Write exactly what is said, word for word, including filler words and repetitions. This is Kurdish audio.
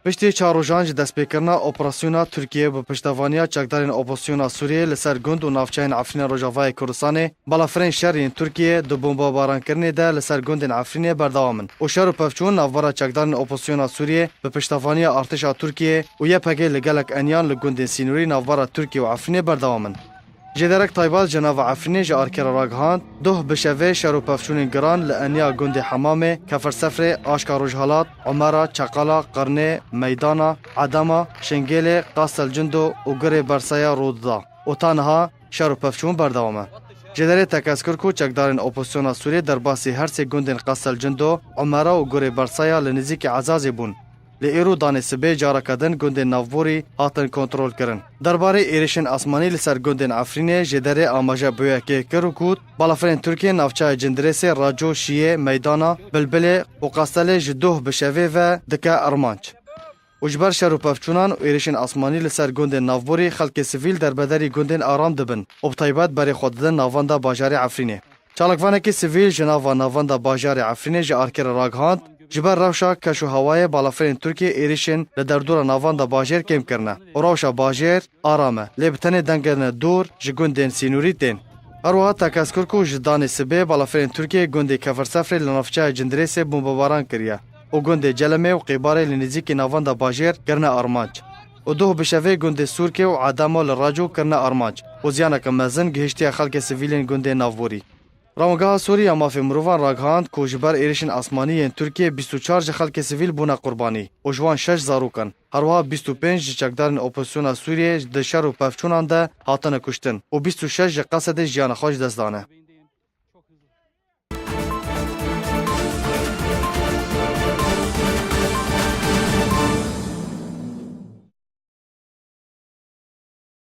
Piştî çar rojan ji destpêkirina operasyona Tirkiyê bi piştevaniya çekdarên opozisyona Sûriyê li ser gund û navçeyên Efrînê Rojavayê Kurdistanê, balafirên şer yên Tirkiyê di bombebarankirinê de li ser gundên Efrînê berdewam in û şer û pevçûn navbera çekdarên opozisyona Sûriyê bi piştevaniya artêşa Tirkiyê û Y P G li gelek eniyan li gundên sînorî navbera Tirkiye û Efrînê berdewam in. Jêderek taybet ji nava Efrînê ji Arkê re ragihand, doh bi şevê şer û pevçûnên giran li eniya gundê Hemamê, Kefirsefrê, Aşka Rojhelat, Omera, Çeqala, Qirnê, Meydana, Edema, Şingêlê, Qastel Cindo û Gurê Bersaya rû dida û ta niha şer û pevçûn berdewam e. Jêderê tekez kir ku çekdarên opozisyona Sûriyê derbasî her sê gundên Qastel Cindo, Omera û Gurê Bersaya li nêzîkî Ezazê bûn. Lê îro danê sibê careke din gundên navborî hatin kontrolkirin. Derbarê êrişên asmanî li ser gundên Efrînê jêderê amaje bi wê yekê kir û got, balafirên Tirkiyê navçeya Cindirêsê, Raco, Şiyê, Meydana, Bilbilê û Qastelê ji doh bi şevê ve dike armanc. Û ji ber şer û pevçûnan û êrişên asmanî li ser gundên navborî xelkê sivîl derbederî gundên aram dibin û bi taybet berê xwe didin navenda bajarê Efrînê. Çalakvanekî sivîl ji nava navenda bajarê Efrînê ji Arkê re ragihand, ji ber rewşa keş û hewayê balafirên Tirkiyê êrişên li derdora navenda bajêr kêm kirine û rewşa bajêr aram e, lê bi tenê dengên dûr ji gundên sînorî tên. Her wiha tekez kir ku ji danê sibê balafirên Tirkiyê gundê Kefirsefrê li navçeya Cindirêsê bombebaran kiriye û gundê Celemê û Qêbarê li nêzîkî navenda bajêr kirine armanc û doh bi şevê gundê Sûrkê û Edema li Raco kirine armanc û ziyaneke mezin gihiştiye xelkê sivîlên gundê navborî. Ramangeha Sûrî ya Mafê Mirovan ragihand ku ji ber êrişên asmanî yên Tirkiyê bîst û çar ji xelkê sivîl bûne qurbanî û ji wan şeş zarok in. Her wiha bîst û pênc ji çekdarên opozisyona Sûriyê di şer û pevçûnan de hatine kuştin û bîst û şeş ji Qesedê jiyana xwe ji dest dane.